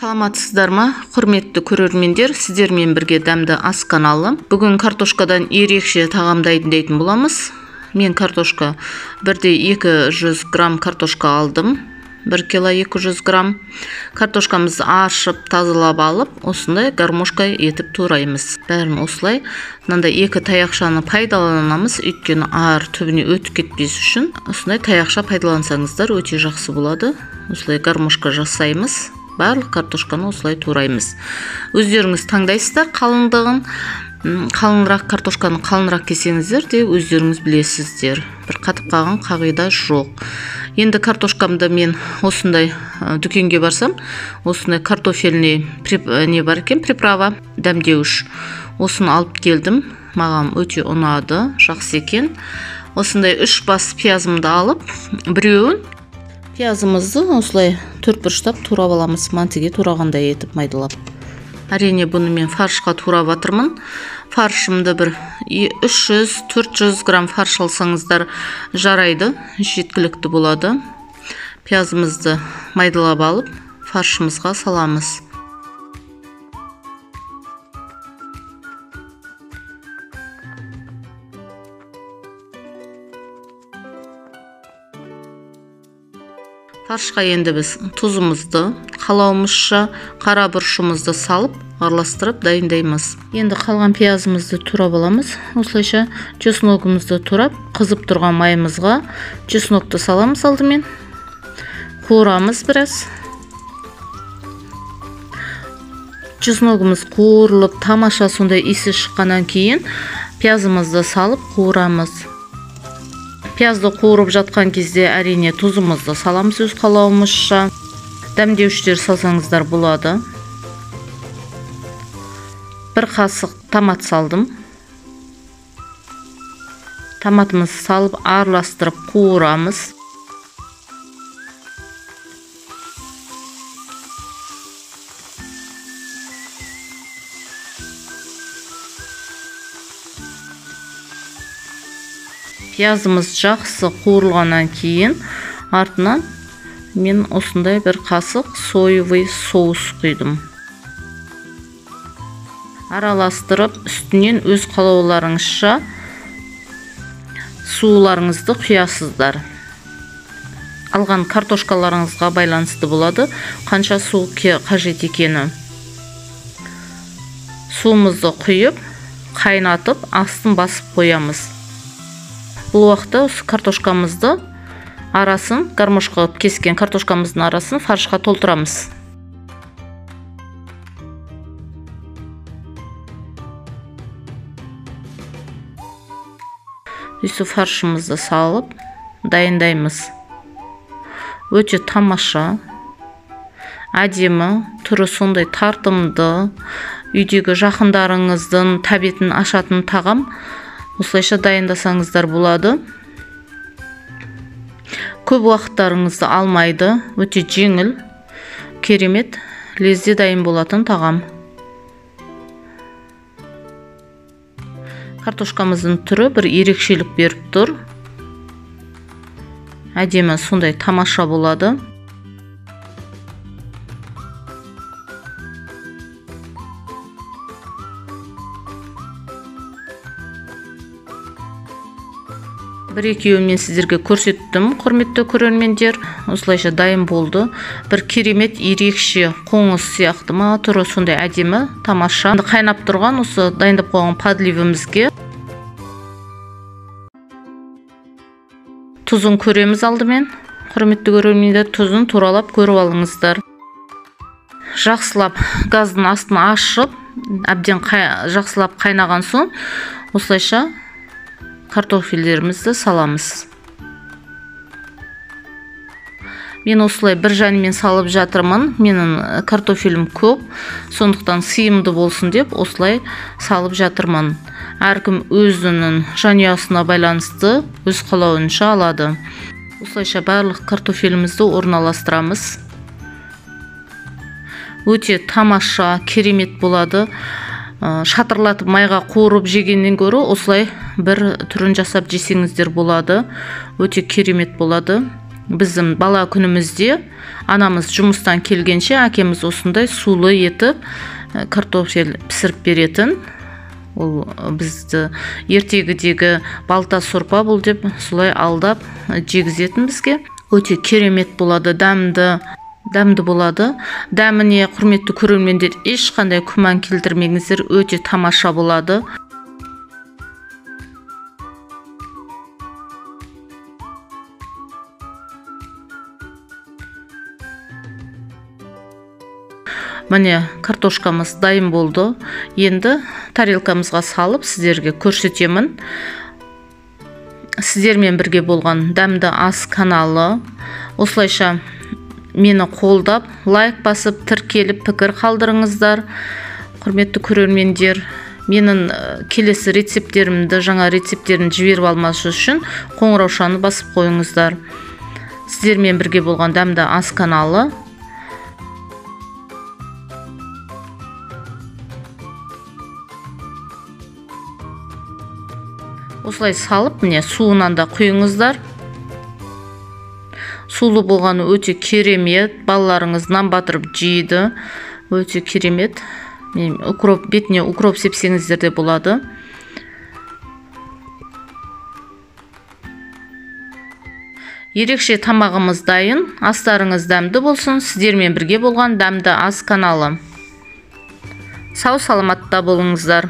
Саламатсыздар ма, құрметті көрермендер, сіздермен бірге Дәмді ас каналы. Бүгін картошкадан ерекше тағам дайындайтын боламыз. Мен картошка бірде 200 грамм картошка алдым. 1 кило 200 грамм. Картошкамызды аршып, тазалап алып, осындай гармошка етіп тураймыз. Бәрін осылай мынандай екі таяқшаны пайдаланамыз, өйткені ар түбіне өтіп кетпес үшін осындай таяқша пайдалансаңыздар өте жақсы болады. Осылай гармошка жасаймыз. Барлық картошканы осылай тураймыз. Өздеріңіз таңдайсыздар қалыңдығын. Қалыңырақ картошканы қалыңырақ кесеңіздер де өздеріңіз білесіздер. Бір қатып қалған қағида жоқ. Енді картошкамды мен осындай дүкенге барсам, осындай картофельный не бар екен, приправа, дәмдеуіш. Осыны алып келдім. Маған өте ұнады, жақсы екен. Осындай 3 бас пиязымды алып, біреуін пиязымызды осылай төрт бұрыштап турап аламыз, мантиге турағандай етіп майдалап. Әрине бұны мен фаршқа турап жатырмын. Фаршымды бір 300-400 грамм фарш алсаңыздар жарайды, жеткілікті болады. Пиязымызды майдалап алып, фаршымызға саламыз. Фаршқа енді біз тұзымызды, қалауымызша қара бұрышымызды салып, араластырып дайындаймыз. Енді қалған пиязымызды турап аламыз. Осылайша чесногымызды турап, қызып тұрған майымызға чеснокты саламыз алдымен. Қуырамыз біраз. Чесногымыз қуырылып, тамаша сондай иісі шыққаннан кейін пиязымызды салып қуырамыз. Пиязды қуырып жатқан кезде әрине тұзымызды саламыз өз қалауымызша. Дәмдеуіштер салсаңыздар болады. Бір қасық томат салдым. Томатымызды салып араластырып қуырамыз. Пиязымыз жақсы қуырылғаннан кейін артынан мен осындай бір қасық соевый соус құйдым. Араластырып үстінен өз қалауларыңызша суларыңызды құясыздар. Алған картошкаларыңызға байланысты болады, қанша су қажет екені. Суымызды құйып, қайнатып, астын басып қоямыз. Бұл уақытта осы картошкамызды арасын, гармошка қылып кескен картошкамыздың арасын фаршқа толтырамыз. Өйстіп фаршымызды салып дайындаймыз. Өте тамаша, әдемі, түрі сондай тартымды, үйдегі жақындарыңыздың тәбетін ашатын тағам. Осылайша дайындасаңыздар болады. Көп уақыттарыңызды алмайды, өте жеңіл, керемет, лезде дайын болатын тағам. Картошкамыздың түрі бір ерекшелік беріп тұр. Әдемі, сондай тамаша болады. Бір екеуін мен сіздерге көрсеттім, құрметті көрермендер. Осылайша дайын болды. Бір керемет ерекше қоңыз сияқты ма, түрі сондай әдемі, тамаша. Енді қайнап тұрған осы дайындап қойған подливімізге тұзын көреміз алдымен. Құрметті көрермендер, тұзын туралап көріп алыңыздар. Жақсылап газдың астын ашып, әбден жақсылап қайнаған соң осылайша картофельдерімізді саламыз. Мен осылай бір жанымен салып жатырмын. Менің картофелім көп, сондықтан сыйымды болсын деп осылай салып жатырмын. Әркім өзінің жанұясына байланысты өз қалауынша алады. Осылайша барлық картофелімізді орналастырамыз. Өте тамаша, керемет болады. Шатырлатып майға қуырып жегеннен гөрі осылай бір түрін жасап жесеңіздер болады. Өте керемет болады. Біздің бала күнімізде анамыз жұмыстан келгенше әкеміз осындай сулы етіп картофель пісіріп беретін. Ол бізді ертегідегі балта сорпа бұл деп солай алдап жегізетін бізге. Өте керемет болады, дәмді болады. Дәміне, құрметті көрермендер, ешқандай күмән келтірмеңіздер, өте тамаша болады. Міне, картошкамыз дайын болды. Енді тарелкамызға салып сіздерге көрсетемін. Сіздермен бірге болған Дәмді ас каналы. Осылайша мені қолдап, лайк басып, тіркеліп, пікір қалдырыңыздар. Құрметті көрермендер, менің келесі рецепттерімді, жаңа рецепттерімді жіберіп алмас үшін қоңыраушаны басып қойыңыздар. Сіздермен бірге болған Дәмді ас каналы. Осылай салып, міне, суынан да құйыңыздар. Сулы болғаны өте керемет. Балаларыңыз нан батырып жейді. Өте керемет. Міне, бетіне укроп сепсеңіздер де болады. Ерекше тамағымыз дайын. Астарыңыз дәмді болсын. Сіздермен бірге болған Дәмді ас каналы. Сау саламатта болыңыздар.